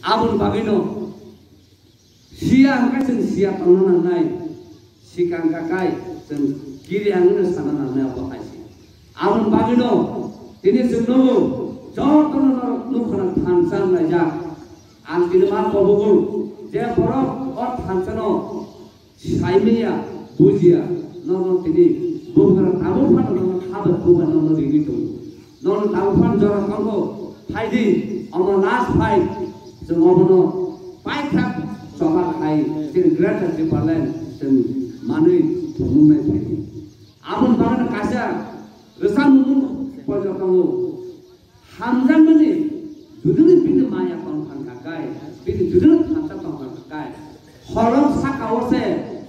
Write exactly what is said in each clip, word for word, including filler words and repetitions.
Aboni bagwino siya hwnkhe chwng siya tongna nangnai, sikang kakai chwng kiri hwnwi sana nangnai abo hai se. Aboni bagwino tini chwng nugo jotono norok nukhungno thansa wnglaijak. Ang tini ma kobogo je borok o thansano saimanya, bujiya, nono tini bubagra tabuk phano nono khabar buba nono rigwi tongo. Nono tabuk phano jora tongo, phaidi, omo last fight, chwng obono paithak choba khai, chini Greater Tipraland chwng manwi thumnai phaidi. Aboni bagwi kaisa rwchap mung poito tongo. Hamjakmani judini bini maya tongkha kai, bini judini thansa tongkha kai. Horok saka o se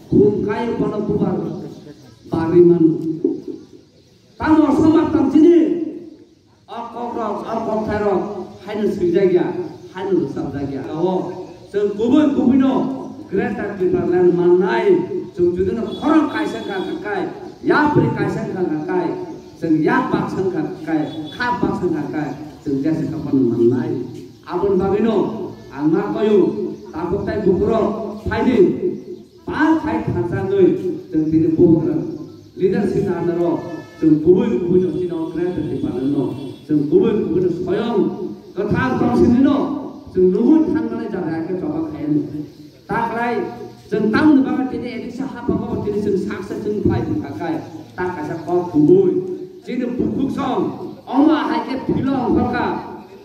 khum kai bono bubar bari manu. Tamo somat tong chini o kokrok, o kokthairok haino swijak ya, haino rwchapjak ya. O chwng kubui kubuino Greater Tipraland mannai, chwng judino khorang kaisa kha kai, yapri kaisa kha kai. Chwng yak baksa wngkha kai, kha baksa wngkha kai, chwng jesa kha phano mannai. Aboni bagwino ang ma koyo, tabuk tai bukurok phaidi, pa khai thansa wngwi chwng tini bubagra leadership under o chwng kubui kubui no chini o Greater Tipraland no chwng kubui kubui no soyong kwthar tongsinino chwng nugwi thangmani jaga khe choba khai. Taklai, chwng tamoni bagwi tini edisa haphango tini chwng saksa chwng phai wngkha kai, ta kaisa kok kubui. Chini bukhuk song, omo ahai khe philo ongkhorkha,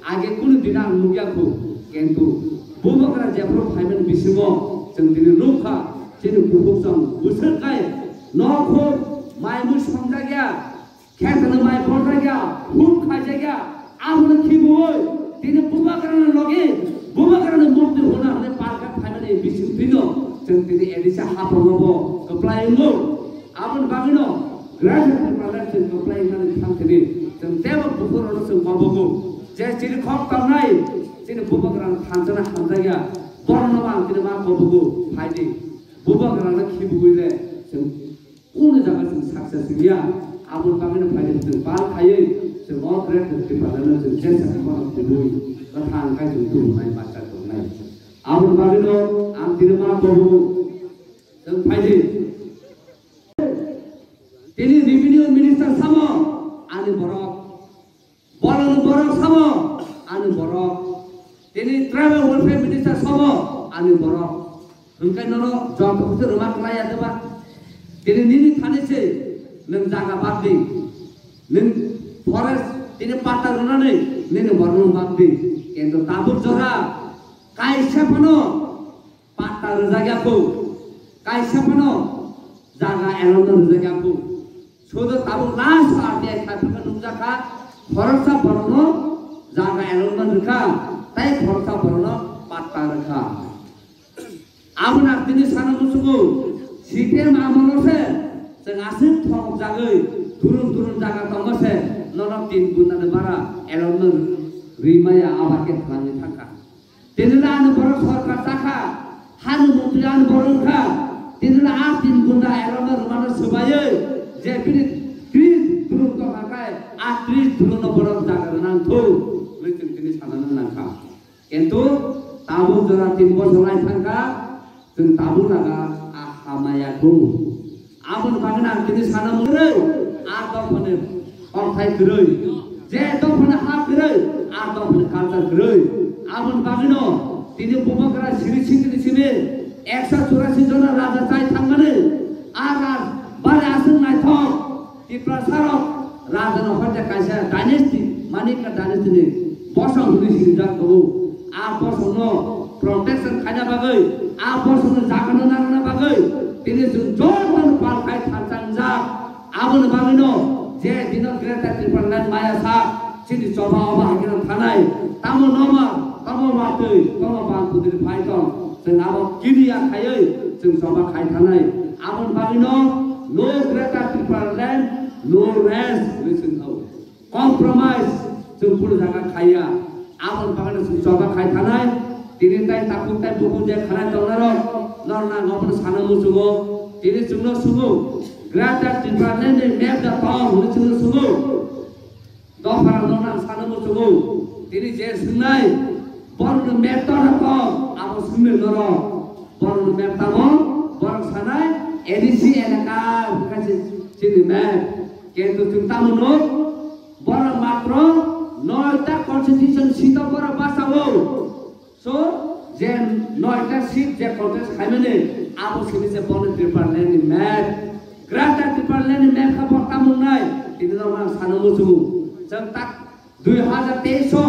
age kunu dina ang nukya khu. Kintu bubagra jephru phaimani bisingo chwng tini nukha, chini bukhuk song bwswk kai, nokho mai mui songjakya, Khe tini mai borjakya, hum khaijakya, abono khibiui, tini bubagrano logi, bubagrano mukti huna hwnwi palkha phaimani bising twino, chwng tini edisa haphango bo kwplai wngo. Aboni bagwino Greater Tipraland chwng kwplai wngnani thang tini, chwng teibo bukurokno chwng kobogo. Je chini khok tongnai, chini bubagrano thansana hamjakya, borokno ang tini ma kobogo, phaidi. Bubagrano khibiui le, chwng Kunu jaga chwng success wngya, aboni bagwino phaidi chwng pal khaiwi chwng o Greater Tipraland no chwng jesa khe bono kubui kwthang khai chwng tubunai bacha tongnai. Aboni bagwino ang tini ma kobo chwng phaidi. Tini revenue minister samo ani borok. Bolong borok samo ani borok. Tini tribal welfare minister samo ani borok. Hwnkhe nono joto khe rwma kwlaiya deba. Tini nini thani se nwng jaga bak di. Nwng forest tini patta rwnani nini borok nwng bak di. Kintu tabuk jora kaisa phano patta rwjak ya kho, kaisa phano jaga allotment rwjak ya kho. Sudu tabuk last R T I khaphikha nukjakha, khoroksa borokno jaga allotment rwkha, tei khoroksa borokno patta rwkha. Aboni ang tini sana muchungo, C P M amolo se chwng aswk thokjagwi durung durung jaga tongma se nono tin gundani bara allotment rwi maya, abo khe thwngwi thangkha. Tinila ani borok sorkar chakha, hani montri ani borok wngkha. Tinila a tin gunda erokno rwmano swbaiwi je bini tris durung tongkha khe, a tris durungno borok jaga rwnang thung hwnwi chwng tini sanani nangkha. Kintu tabuk jora tin bosor lai thangkha, chwng tabuk laga a hamaya thung. Aboni bagwino ang tini sana mwnwi, a dophani kokthai kwrwi, je dophani ha kwrwi, a dophani culture kwrwi. Aboni bagwino tini bubagra siri sitini simi ekso churasi jona raja chai thangmani, a raj bari aswk naithok Tiprasarok rajano hoite kaisa dynasty, Manikya dynasty ni bosong hwnwi sinijak tongo. A bosongno protection khaina bagwi, a bosongno jagano nangna bagwi tini chwng jotono pal khai thansa wngjak. Aboni bagwino je dino Greater Tipraland maya sak chini choba obo hai kheno thanai. Tamo noma, tamo watwi, tamo bang kudri phai tong, chwng abo kiriya khaiwi chwng choba khai thanai. Aboni bagwino no Greater Tipraland, no rest hwnwi chwng thao. Compromise chwng kunu jaga khaiya. Aboni bagwino chwng choba khai thanai. Tini tai takhuk tai bukhuk je khanai tongnai rok, norna ang obono sana muchungo. Tini chwngno sungo, Greater Tipraland ni map da tong hwnwi chwngno sungo. Dopha rok norna ang sana muchungo. Tini je swngnai, Borokni map tongkha kok, abo swngwi norok. Borokni map tamo, borok sanai A D C elaka hwnkha se chini map. Kintu chwng tamo nuk, borok matro noita constitution seat o borok bachao. So, je noita seat je contest khaimani, abo simi se borokni Tipraland ni map. Greater Tipraland ni map kha borok tamo wngnai, tini norok ang sana muchungo. Chwng tak dui hazar teis o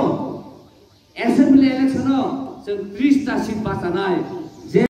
Assembly election o chwng tris ta seat bachanai.